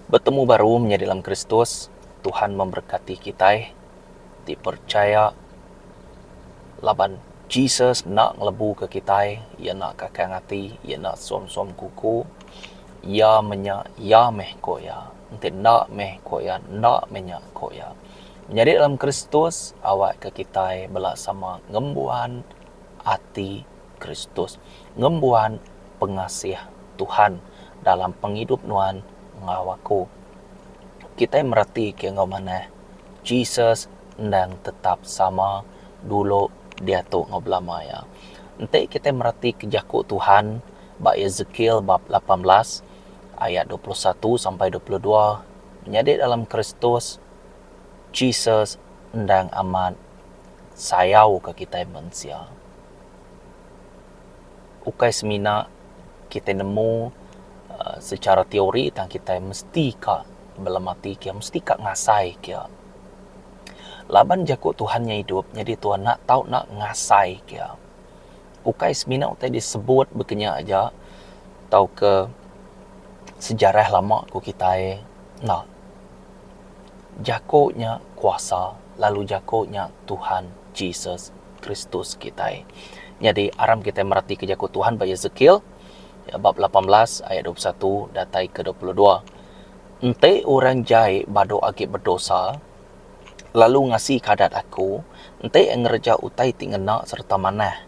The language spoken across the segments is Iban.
Betemu baru menyadi dalam Kristus, Tuhan memberkati kitai ti percaya laban Jesus enda ngelebuka kitai, iya enda kakang ati, iya enda suam-suam kuku. Iya menya iya meh ku iya. Enti enda meh ku iya, enda meh nya ku iya. Menyadi dalam Kristus awakka kitai bela sama ngembuan ati Kristus, ngembuan pengasih Tuhan dalam pengidup nuan enggau aku. Kitai meratika enggau manah, Jesus endang tetap sama dulu, diatu enggau belama iya. Enti kitai meratika jaku Tuhan ba Ezekiel bab 18 ayat 21 sampai 22, menyadi dalam Kristus, Jesus endang amat sayauka kitai mensia. Ukai semina kitai nemu secara teori tang kitai mesti ka belemati ke mesti ka ngasai ke. Laban jaku Tuhan nya idup nyadi tuan enda tau enda ngasai ke. Ukai semina utai disebut baka nya aja tauka sejarah lama ku kitai enda. Jaku nya kuasa lalu jaku nya Tuhan Jesus Kristus kitai. Nyadi aram kitai meratika jaku Tuhan ba Ezekiel bab 18 ayat 21 datai ke 22. Enti orang jai badu agi bedosa lalu ngasika adat aku, enti iya ngereja utai ti ngena sereta manah,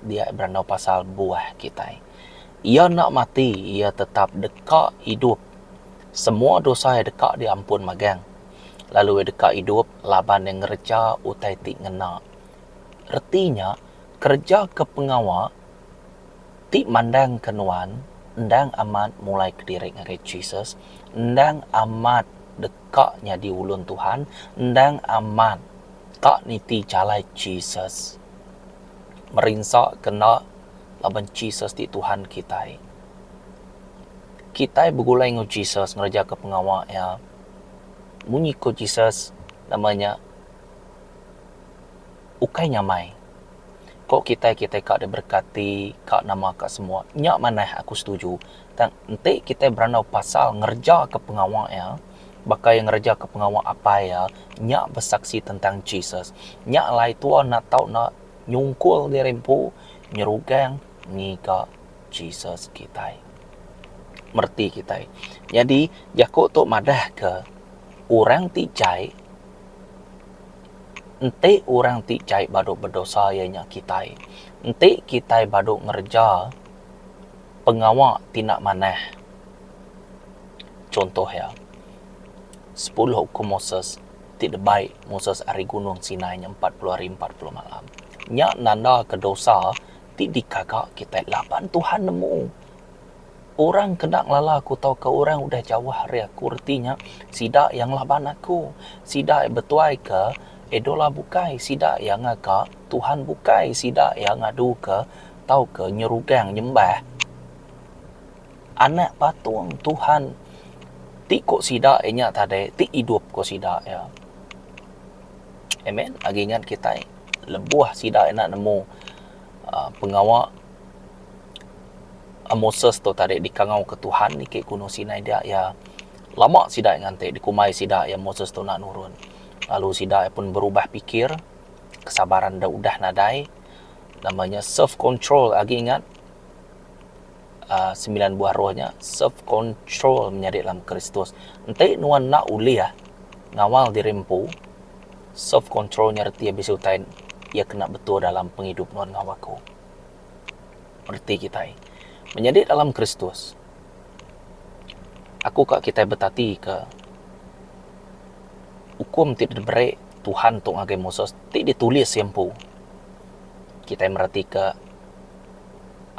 dia berandau pasal buah kitai. Iya enda mati, iya tetap deka idup. Semua dosa iya deka diampun magang. Lalu iya deka idup laban iya ngereja utai ti ngena. Reti nya, kereja ke pengawa ti mandangka nuan endang amat mulai kediri ngagai Jesus, endang amat deka nyadi ulun Tuhan, endang amat ka niti jalai Jesus. Merinsa ke enda laban Jesus ti Tuhan kitai. Kitai begulai enggau Jesus ngerejaka pengawa iya. Munyi ko Jesus nama nya ukai nyamai. Ko kitai kitai ka diberkati ka nama ka semua nya manah aku setuju tang enti kitai berandau pasal ngereja ka pengawa iya baka iya ngereja ka pengawa apai iya nya besaksi tentang Jesus. Nya alai tua enda tau enda nyungkul diri empu nyerugang ngiga Jesus kitai. Mereti kitai. Nyadi jaku tu madahka orang ti jai enti orang ti jai badu bedosa iya nya kitai. Enti kitai badu ngereja pengawa ti enda manah. Chunto iya, sepuluh ukum Moses ti dibai Moses ari Gunung Sinai nya 40 hari 40 malam. Nya nandaka dosa ti digaga kitai laban Tuhan nemu orang ke enda ngelala aku tauka orang udah jauh ari aku reti nya sida iya ngelaban aku sida iya betuaika idola bukai sida iya ngaga tuhan bukai sida iya ngaduka tauka nyerugang nyembah anak patung tuhan ti ku sida iya nya tadi ti idup ku sida iya. Amen. Agi ingat kitai lebuh sida enda nemu uhh pengawa Moses tu tadi dikangau ke Tuhan niki Gunung Sinai dia iya lama sida nganti dikumbai sida iya Moses tu enda nurun. Lalu sida pun berubah pikir kesabaran da udah nadai nama nya self control agi ingat uhh semilan buah roh nya self control menyadi dalam Kristus. Enti nuan enda ulih ngawal diri empu self control nya reti bisi utai iya kena betul dalam pengidup nuan enggau aku. Reti kitai menyadi dalam Kristus aku ka kitai betati ke ukum ti diberi Tuhan tu ngagai Moses ti ditulis iya empu. Kitai meratika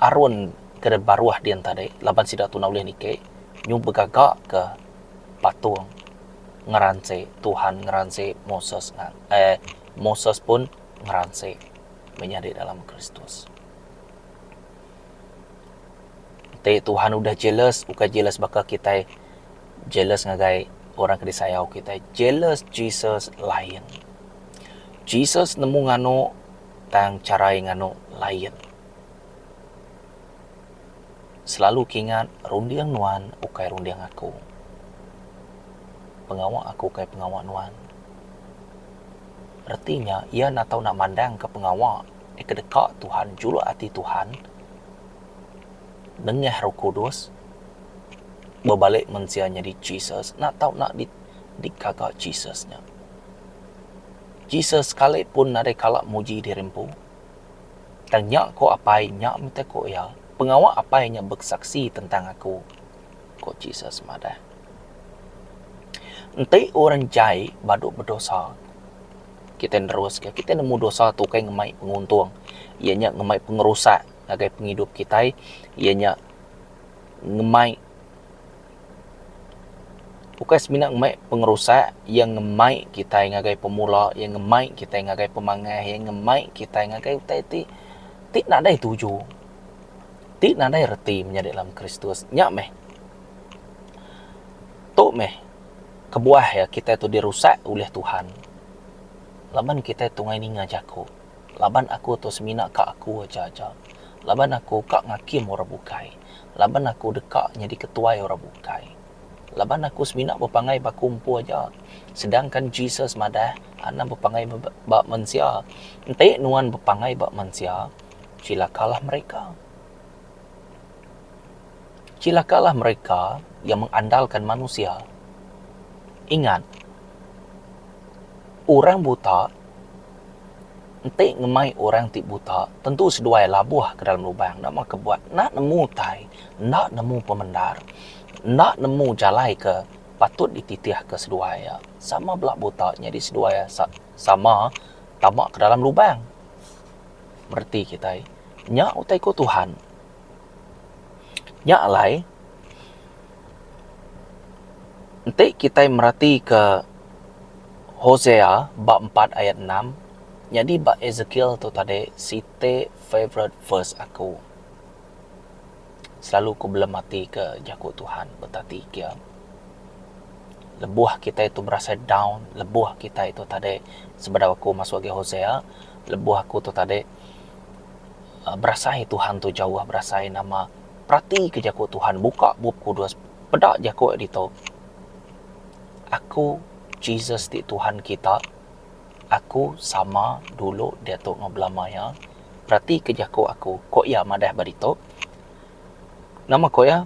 Aron ke baruh din tadi laban sida tu enda ulih niki nyu begaga ke patung ngeransi Tuhan ngeransi Moses eh Moses pun ngeransi menyadi dalam Kristus. Enti Tuhan udah jealous ukai jealous baka kitai jealous ngagai orang ke disayau kitai jealous Jesus lain. Jesus nemu nganu tang chara iya nganu lain. Selalu ke ingat runding nuan ukai runding aku. Pengawa aku ukai pengawa nuan. Reti nya, iya enda tau enda mandangka pengawa dikedeka Tuhan, juluk ati Tuhan nengah Roh Kudus bebalik mensia nyadi Jesus enda tau enda digaga Jesus nya. Jesus sekali pun nadai kala muji diri empu. Tang nya ko Apai, nya meh te ko iya. Pengawa Apai nya besaksi tentang aku, ko Jesus madah. Enti orang jai badu bedosa, kitai neruska, kitai nemu dosa tu ukai ngemai penguntung. Iya nya ngemai pengerusak ngagai pengidup kitai, iya nya ngemai ukai semina ngemai pengerusak, iya ngemai kitai ngagai pemula, iya ngemai kitai ngagai pemangah, iya ngemai kitai ngagai utai ti ti nadai tuju, ti nadai reti menyadi dalam Kristus. Nya meh. Tu meh kebuah iya kitai tu dirusak ulih Tuhan. Laban kitai tu ngai ninga jaku. Laban aku tu semina ka aku aja aja. Laban aku ka ngakim orang bukai. Laban aku deka nyadi ketuai orang bukai. Laban aku semina bepangai ba aku empu aja. Sedangkan Jesus madah anang bepangai ba mensia. Enti nuan bepangai ba mensia, cilakalah mereka. Cilakalah mereka yang mengandalkan manusia. Ingat, orang buta enti ngemai orang ti buta tentu seduai labuh ke dalam lubang nama kebuat enda nemu utai, enda nemu pemendar, enda nemu jalai ke patut dititihka seduai iya. Sama bela buta nyadi seduai iya sama tama ke dalam lubang. Mereti kitai. Nya utai ku Tuhan. Nya alai, enti kitai meratika Hosea ba empat ayat enam, nyadi ba Ezekiel tu tadi siti favourite verse aku. Selalu ku belematika jaku Tuhan betati kia. Lebuh kitai tu berasai down, lebuh kitai tu tadi sebedau aku masuk agi Hosea, lebuh aku tu tadi Berasai Tuhan tu jauh berasai nama perati ke jaku Tuhan buka bup kudus peda jaku ditu. Aku Jesus ti Tuhan kita aku sama dulu diatu enggau belama iya perati ke jaku aku ko iya madah ba ditu. Nama ko iya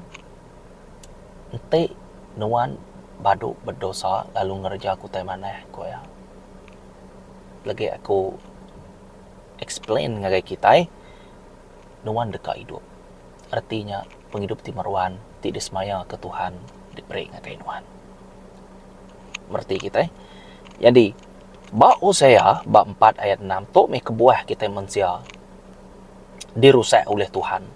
enti nuan badu bedosa lalu ngereja ku utai manah ko iya. Legi aku. Explain ngagai kitai, nuan deka idup. Reti nya, pengidup ti meruan ti disemayaka Tuhan diberi ngagai nuan. Mereti kitai? Nyadi, ba Hosea ba empat ayat enam tu meh kebuah kitai mensia dirusak ulih Tuhan.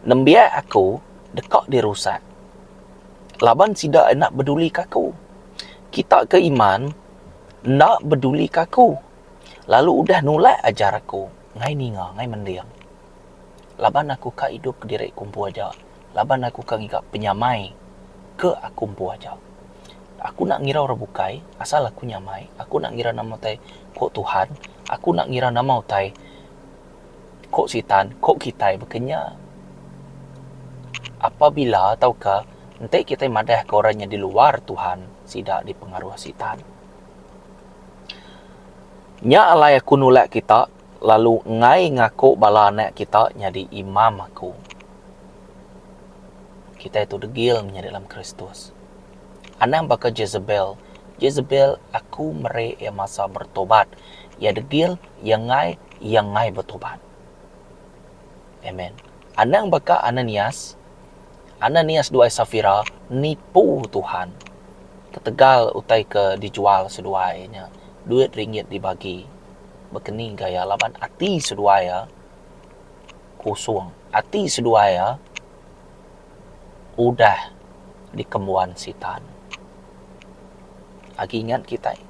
Nembiak aku deka dirusak laban sida enda bedulika aku. Kita ke iman enda bedulika aku. Lalu udah nulak ajar aku, ngai ninga, ngai mending. Laban aku ka idup kediri ku empu aja, laban aku ka ngiga penyamai ke aku empu aja. Aku enda ngira orang bukai, asal aku nyamai, aku enda ngira nama utai ko Tuhan, aku enda ngira nama utai ko sitan, ko kitai baka nya. Apabila tauka enti kitai madah ke orang nya di luar Tuhan, sida dipengaruh sitan. Nya alai aku nulak kita lalu enggai ngaku bala anak kita nyadi imam aku. Kitai tu degil menyadi dalam Kristus. Anang baka Jezebel. Jezebel aku meri iya masa bertobat. Iya degil, iya enggai, iya enggai bertobat. Amen. Anang baka Ananias. Ananias duai Safira nipu Tuhan ketegal utai ke dijual seduai nya duit ringgit dibagi bekeni gaya laban ati seduai iya kusung ati seduai iya udah dikembuan sitan. Agi ingat kitai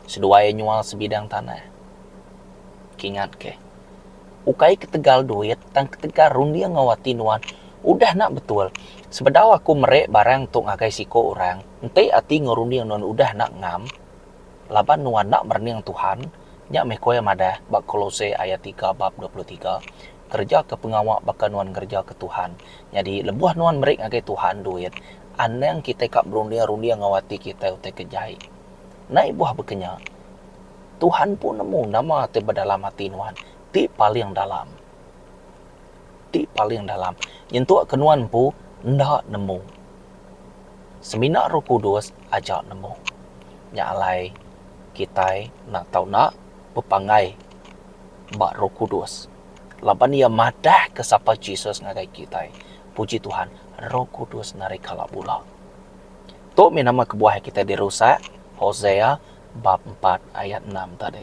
seduai iya nyual sebidang tanah kingat ke. Ukai ketegal duit tang ketegal runding enggau ati nuan udah enda betul. Sebedau aku meri barang tu ngagai siku orang, enti ati enggau runding nuan udah enda ngam, laban nuan enda merening Tuhan, nya meh ku iya madah ba Kolose ayat tiga bab 23, Kerejaka pengawa baka nuan ngerejaka Tuhan. Nyadi lebuh nuan meri ngagai Tuhan duit, Anang kitai ka berunding-runding enggau ati kitai utai ke jai. Enda ibuh baka nya. Tuhan pun nemu nama ti ba dalam ati nuan ti paling dalam. Ti paling dalam. Nyentuk ke nuan empu enda nemu. Semina Roh Kudus aja nemu. Nya alai kitai enda tau enda bepanggai ba Roh Kudus. Laban iya madahka sapa Jesus ngagai kitai. Puji Tuhan, Roh Kudus narik kala bula. Tu mih nama kebuah kitai dirusak, Hosea bab empat ayat enam tadi.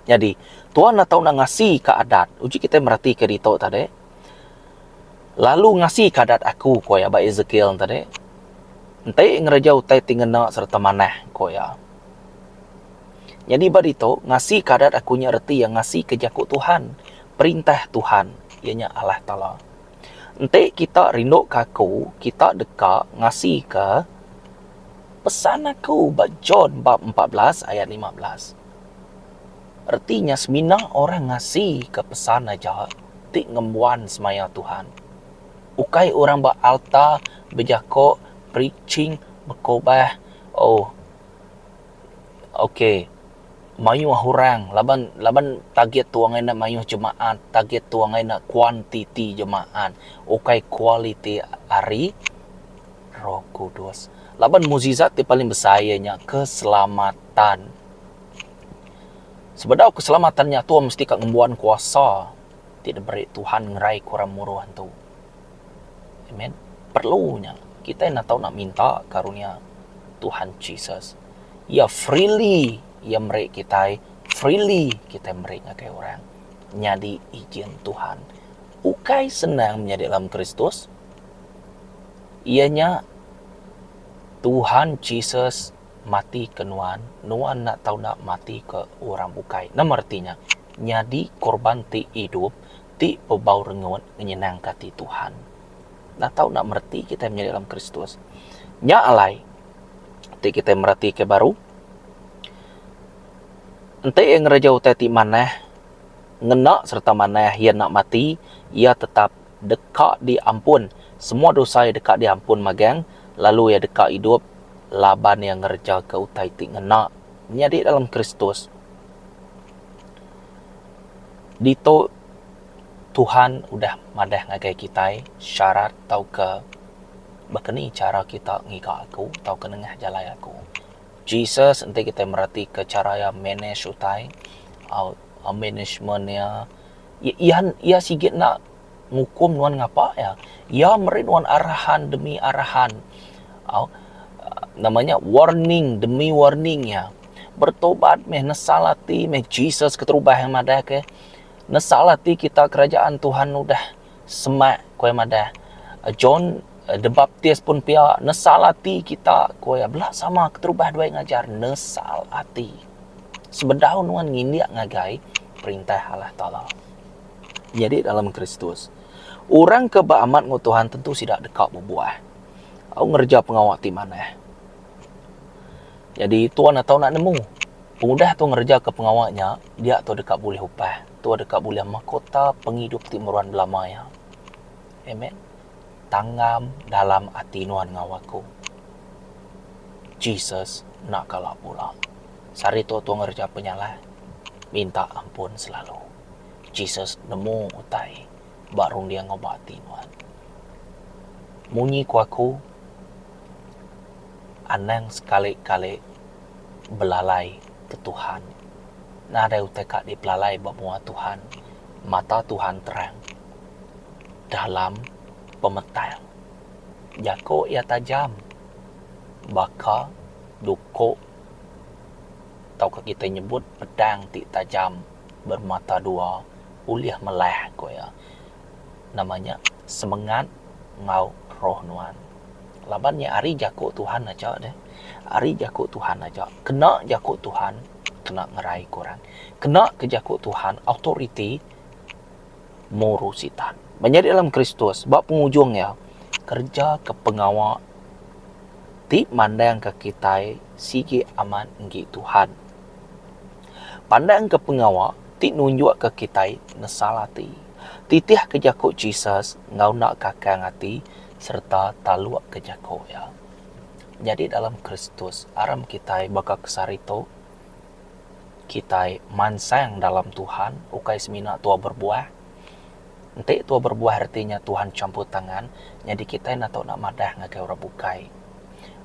Nyadi, Tuhan enda tau enda ngasika adat. Uji kitai meratika ditu tadi. Lalu ngasika adat aku, ku iya ba Ezekiel tadi. Enti ngereja utai ti ngena sereta manah, ku iya. Nyadi ba ditu, ngasika adat aku nya reti iya ngasika jaku Tuhan, perintah Tuhan, iya nya Allah Taala. Enti kita rinduka aku, kita deka ngasika pesan aku ba John bab 14 ayat 15. Reti nya semina orang ngasika pesan aja ti ngembuan semaya Tuhan. Ukai orang ba altar bejako, preaching, bekobah, oh Ok mayuh orang laban laban target tu angai enda mayuh jemaat target tu angai enda kuantiti jemaat ukai kualiti ari roh kudus laban mukjizat ti paling besai iya nya keselamatan sebedau keselamatan nya tu mesti ka ngembuan kuasa ti diberi Tuhan ngerai ke orang muruh entu. Amen. Perlu nya. Kitai enda tau nak minta karunia Tuhan Jesus. Iya freely iya meri kitai, freely kitai meri ngagai orang. Nyadi ijin Tuhan. Ukai senang menyadi dalam Kristus. Iya nya Tuhan Jesus mati ke nuan, nuan enda tau enda mati ke orang bukai. Nama reti nya? Nyadi korban ti idup ti bebau rengut ngenyenangka ati Tuhan. Enda tau enda mereti kitai menyadi dalam Kristus. Nya alai ti kitai meratika baru enti iya ngereja utai ti manah ngena sereta manah iya enda mati iya tetap deka diampun. Semua dosa iya deka diampun magang lalu iya deka idup laban iya ngerejaka utai ti ngena menyadi dalam Kristus. Ditu Tuhan udah madah ngagai kitai syarat tauka baka ni chara kita ngiga aku tauka nengah jalai aku. Jesus enti kitai meratika chara iya manage utai au management iya, iya iya sigi enda ngukum nuan ngapa iya. Iya meri nuan arahan demi arahan au nama nya warning demi warning iya. Bertobat meh nesal ati meh Jesus keterubah iya madah ke nesal ati kita kerajaan Tuhan udah semak ku iya madah. John the Baptist pun pia nesal ati kita ku iya bela sama keterubah duai ngajar nesal ati sebedau nuan ngindik ngagai perintah Allah Taala. Nyadi dalam Kristus. Orang ke beamat enggau Tuhan tentu sida deka bebuah. Au ngereja pengawa ti manah. Nyadi tuan atau enda nemu. Pengudah tu ngereja ke pengawa nya, dia tu deka bulih upah. Tu deka bulih mahkota pengidup ti meruan belama iya. Amen. Tanggam dalam ati nuan enggau aku. Jesus enda kala bula. Sehari tu tu ngereja penyalah, minta ampun selalu. Jesus nemu utai ba runding enggau ba ati nuan. Munyi ku aku, anang sekali-kali belalai ke Tuhan. Nadai utai ka dipelalai ba mua Tuhan. Mata Tuhan terang dalam pemetang. Jaku iya tajam baka duku tauka kitai nyebut pedang ti tajam. Bermata dua ulih melah ku iya. Nama nya semengat enggau roh nuan. Laban nya ari jaku Tuhan aja deh. Ari jaku Tuhan aja. Kena jaku Tuhan kena ngerai ke orang. Kena ke jaku Tuhan autoriti muru sitan. Menyadi dalam Kristus ba pengujung iya kereja ke pengawa ti mandangka kitai sigi amat enggi Tuhan. Pandangka pengawa ti nunjukka kitai nesal ati. Titihka jaku Jesus enggau enda kakang ati. sereta taluk ke jaku Iya. Nyadi dalam Kristus, aram kitai baka ke sehari tu, kitai mansang dalam Tuhan ukai semina tua berbuah. Enti tua berbuah reti nya Tuhan champur tangan, nyadi kitai enda tau nak madah ngagai orang bukai.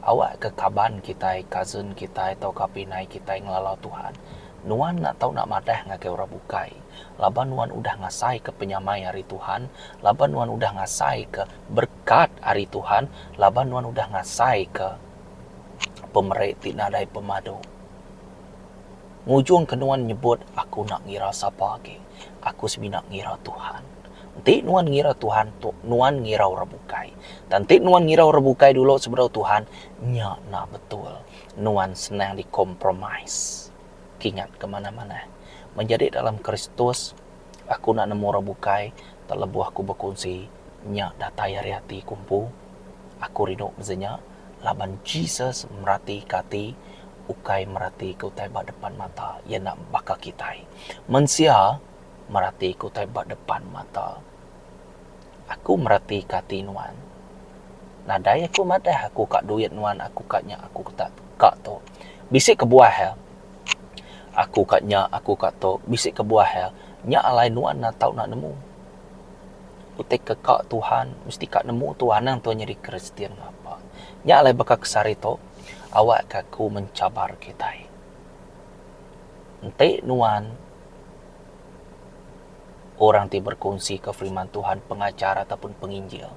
Awak ke kaban kitai, cousin kitai tauka pinai kitai ngelala Tuhan. Nuan enda tau nak madah ngagai orang bukai laban nuan udah ngasaika penyamai ari Tuhan, laban nuan udah ngasaika berekat ari Tuhan, laban nuan udah ngasaika pemeri ti nadai pemadu. Ngujungka nuan nyebut, Aku enda ngira sapa agi. Aku semina ngira Tuhan. Enti nuan ngira Tuhan tu, nuan ngira orang bukai. Tang enti nuan ngira orang bukai dulu sebedau Tuhan, nya enda betul. Nuan senang dikompromis. Kingatka manah-manah. Menjadi dalam Kristus, aku enda nemu orang bukai tang lebuh aku bekunsi, nya datai ari ati ku empu. Aku rindu mesti nya laban Jesus meratika ati ukai meratika utai ba depan mata iya enda baka kitai. Mensia meratika utai ba depan mata. Aku meratika ati nuan. Nadai aku madah aku ka duit nuan aku ka nya aku ka ka tu. Bisi kebuah iya. Aku ka nya aku ka tu bisi kebuah iya. Nya alai nuan enda tau enda nemu. Utai ke ka Tuhan mesti ka nemu Tuhan anang tuan nyadi Kristian ngapa. Nya alai baka ke sehari tu awak ka aku mencabar kitai. Enti nuan orang ti berkongsi ke firman Tuhan pengajar ataupun penginjil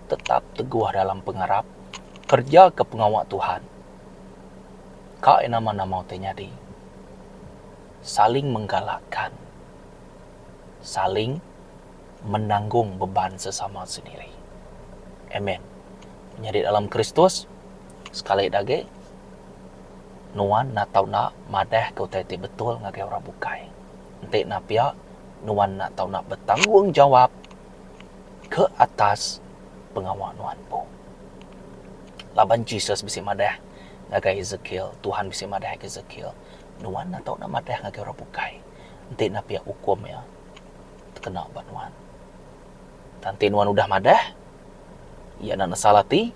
tetap teguh dalam pengarap kerja ke pengawa Tuhan ka iya nama-nama utai nyadi saling menggalakkan saling menanggung beban sesama sendiri. Amen. Menyadi dalam Kristus sekali da agi nuan enda tau enda madah ke utai ti betul ngagai orang bukai. Enti enda pia nuan enda tau enda betanggungjawab ke atas pengawa nuan empu. Laban Jesus bisi madah ngagai Ezekiel, Tuhan bisi madah ngagai Ezekiel, nuan enda tau enda madah ngagai orang bukai enti enda pia ukum iya tekena ba nuan. Tang enti nuan udah madah, iya enda nesal ati,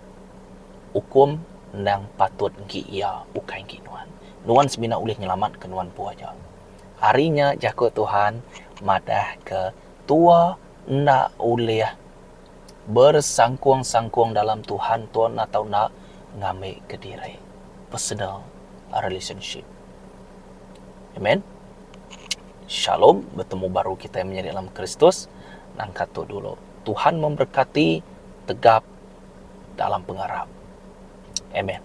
ukum endang patut enggi iya ukai enggi nuan. Nuan semina ulih nyelamatka nuan empu aja. Ari nya jaku Tuhan madahka tua enda ulih bersangkung-sangkung dalam Tuhan tua enda tau enda ngambika diri personal relationship. Amen. Shalom, betemu baru kitai menyadi dalam Kristus. Nangka tu dulu. Tuhan memberkati tegap dalam pengarap. Amen.